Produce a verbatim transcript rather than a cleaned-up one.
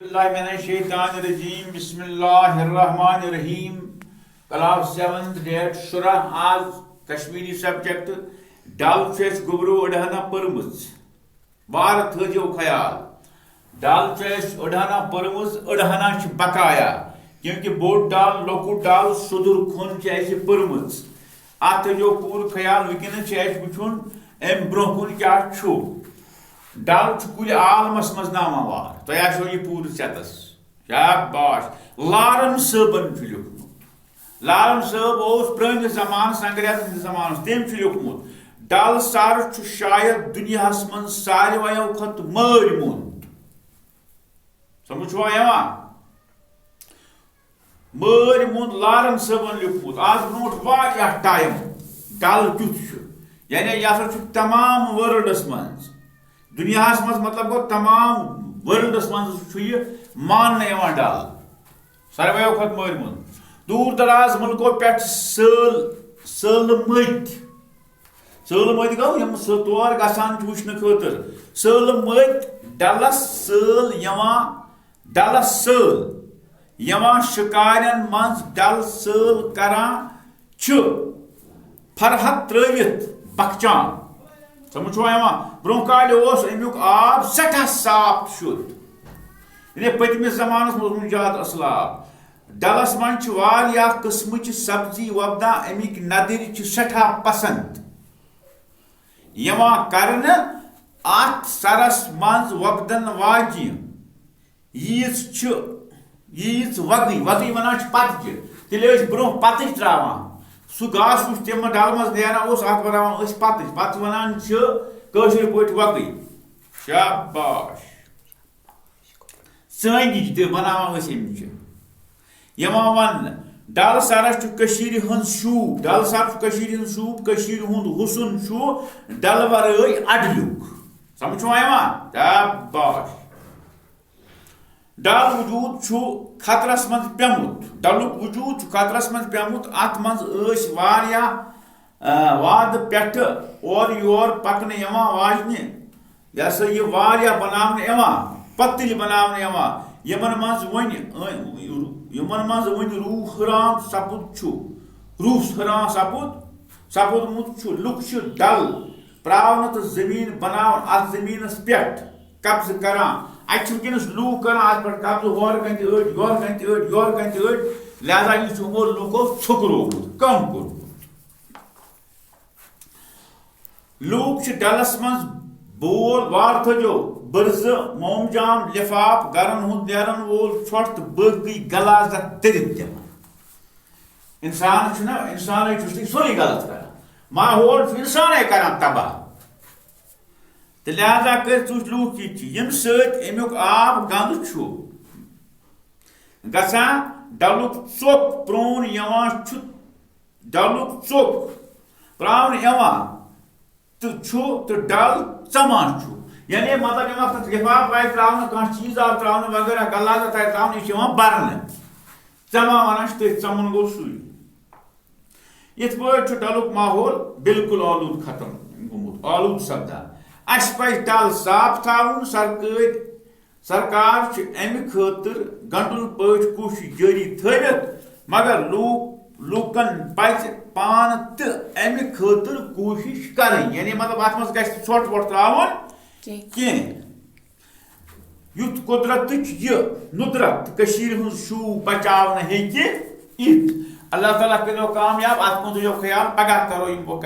باللہ من الشیطان الرجیم، بسم اللہ الرحمن الرحیم۔ کلاس سیونتھ، ڈیٹ شُراہ، آز کشمیری سبجیکٹ۔ ڈل چھُ اَسہِ گوٚبرو أڑہنا پٔرمٕژ۔ وارٕ تھٲیزیو خیال، ڈل چھُ اَسہِ أڑہنا پٔرمٕژ، أڑہنا چھِ بقایا، کیونکہ بوٚڑ ڈل، لۄکُٹ ڈل، سُدُر کھوٚن چھِ اَسہِ پٔرمٕژ۔ اَتھ تھٲیزیو پوٗرٕ خیال، وٕنکیٚنَس چھُ اَسہِ وٕچھُن اَمہِ برونٛہہ کُن کیٛاہ چھُ۔ ڈل چھُ کُلہِ عالمس منٛز ناماوار۔ تۄہہِ آسیو یہِ پوٗرٕ ژٮ۪تس۔ شاباش۔ لارن صٲبن چھُ لیوٗکھمُت۔ لارن صٲب اوس پرٛٲنِس زمانس، انگریزن ہٕنٛدِس زمانس۔ تٔمۍ چھُ لیوٗکھمُت، ڈل سر چھُ شاید دُنیاہس منٛز سارویو کھۄتہٕ مٲرۍ موٚنٛد۔ سمجھ چھُوا یِوان؟ مٲرۍ موٚنٛد لارن صٲبن لیوٗکھمُت۔ آز برونٛٹھ واریاہ ٹایم ڈل کیُتھ چھُ، یعنی یہِ ہسا چھُ تمام ورلڈس منٛز، دُنیاہس منٛز، مطلب گوٚو، تمام ورلڈس منٛز چھُ یہِ ماننہٕ یِوان ڈل۔ سارویو کھۄتہٕ مٲرۍ موٚنٛد۔ دوٗر دراز مُلکو پٮ۪ٹھ سٲل، سٲلہٕ مٔتۍ۔ سٲلہٕ مٔتۍ گوٚو، یِم سُہ تور گژھان چھِ وٕچھنہٕ خٲطرٕ۔ سٲلہٕ مٔتۍ ڈلس سٲل یِوان، ڈلس سٲل یِوان شِکارٮ۪ن منٛز ڈل سٲل کران چھِ فرحت ترٲوِتھ بخچان۔ سمجھ چھُوا یِوان؟ برونٛہہ کالہِ اوس اَمیُک آب سٮ۪ٹھاہ صاف تہٕ شُد۔ یعنی پٔتمِس زمانس منٛز اوس نہٕ زیادٕ اصل آب۔ ڈلس منٛز چھِ واریاہ قٕسمٕچ سبزی وۄپدان، اَمِکۍ ندٕرۍ چھِ سٮ۪ٹھاہ پسنٛد یِوان کرنہٕ۔ اَتھ سرس منٛز وۄپدن واجہِ ییٖژ چھِ، ییٖژ وۄگٕے، وۄگٕے وَنان چھِ پَتہٕ تہِ۔ تیٚلہِ ٲسۍ برٛونٛہہ پَتٕج ترٛاوان۔ سُہ گاسہٕ یُس تِمن ڈَلہٕ منٛز نیران اوس، اَتھ وَناوان ٲسۍ پَتٕج۔ پَتہٕ وَنان چھِ کٲشِر پٲٹھۍ وۄگٕے۔ شاباش۔ ژٲنٛگِج تہِ بَناوان ٲسۍ اَمہِ چہِ۔ یِوان وَننہٕ، ڈَل سَرَس چھُ کٔشیٖرِ ہٕنٛز شوٗب، ڈَل سَر چھُ کٔشیٖرِ ہٕنٛز شوٗب، کٔشیٖرِ ہُنٛد حُسُن چھُ ڈَلہٕ وَرٲے اَڈٕلیُک۔ سَمٕجھ چھُوا یِوان؟ شاباش۔ ڈل وجود چھُ خطرس منٛز پیومُت، ڈلُک وجود چھُ خطرس منٛز پیومُت۔ اتھ منٛز ٲسۍ واریاہ، آ، وادٕ پٮ۪ٹھٕ اورٕ یور پکنہٕ یِوان واجنہِ، یہِ ہسا یہِ واریاہ بناونہٕ یِوان، پتٕلۍ بناونہٕ یِوان، یِمن منٛز وۄنۍ، یِمن منٛز وۄنۍ روح حٲران سپُد چھُ، روح حٲران سپُد، سپُدمُت چھُ۔ لُکھ چھِ ڈل پراونہٕ تہٕ زٔمیٖن بناوان، اتھ زٔمیٖنس پٮ۪ٹھ قبضہٕ کران۔ اتہِ چھِ وٕنکیٚنس لوٗکھ کران اتھ پٮ۪ٹھ قبضہٕ، ہورٕ کنہِ تہِ أڑۍ، یورٕ کنہِ تہِ أڑۍ، یورٕ کنہِ تہِ أڑۍ۔ لہذا یہِ چھُ یِمو لوٗکو ژھۄکرومُت، کم کوٚرمُت۔ لوٗکھ چھِ ڈلس منٛز بول، وارٕ تھٲوِو، بٔرزٕ، مومجام، لفاف، گرن ہُنٛد نیرن وول ژھۄٹھ تہٕ باقٕے غلاظت تٔرِتھ دِوان۔ انسان چھُنہ، انسانٕے چھُ سُہ سورُے غلط کران۔ ماحول چھُ انسانٕے کران تباہ۔ تہٕ لہذا کٔرۍ ژٕ وٕچھ لوٗکھ یہِ چیٖز، ییٚمہِ سۭتۍ اَمیُک آب گنٛدٕ چھُ گژھان، ڈلُک ژوٚپ پرٛون یِوان چھُ، ڈلُک ژوٚپ پرٛاونہٕ یِوان تہٕ چھُ، تہٕ ڈل ژَمان چھُ۔ یعنی مطلب، ییٚمہِ وقتہٕ لفاف آیہِ ترٛاونہٕ، کانٛہہ چیٖز آو ترٛاونہٕ وغٲرہ، غلاظت آیہِ ترٛاونہٕ، یہِ چھُ یِوان برنہٕ۔ ژَمان وَنان چھِ تٔتھۍ، ژَمُن گوٚو سُے۔ یِتھ پٲٹھۍ چھُ ڈلُک ماحول بالکل آلوٗد ختم گوٚمُت، آلوٗد سپدان۔ اَسہِ پَزِ ڈل صاف تھاوُن۔ سرکٲرۍ، سرکار چھِ اَمہِ خٲطرٕ گنڈُل پٲٹھۍ کوٗشِش جٲری تھٲوِتھ، مگر لوٗکھ، لوٗکن پَزِ پانہٕ تہِ اَمہِ خٲطرٕ کوٗشِش کرٕنۍ۔ یعنی مطلب، اَتھ منٛز گژھِ نہٕ ژھۄٹھ وۄٹھ ترٛاوُن کینٛہہ۔ کینٛہہ۔ یُتھ قۄدرتٕچ یہِ نُدرت تہٕ کٔشیٖرِ ہٕنٛز شوٗب بچاونہٕ ہیٚکہِ یِتھ۔ اللہ تعالیٰ کٔرِو کامیاب، اَتھ کُن تھٲیِو خیال، پگاہ کرو یِم بہٕ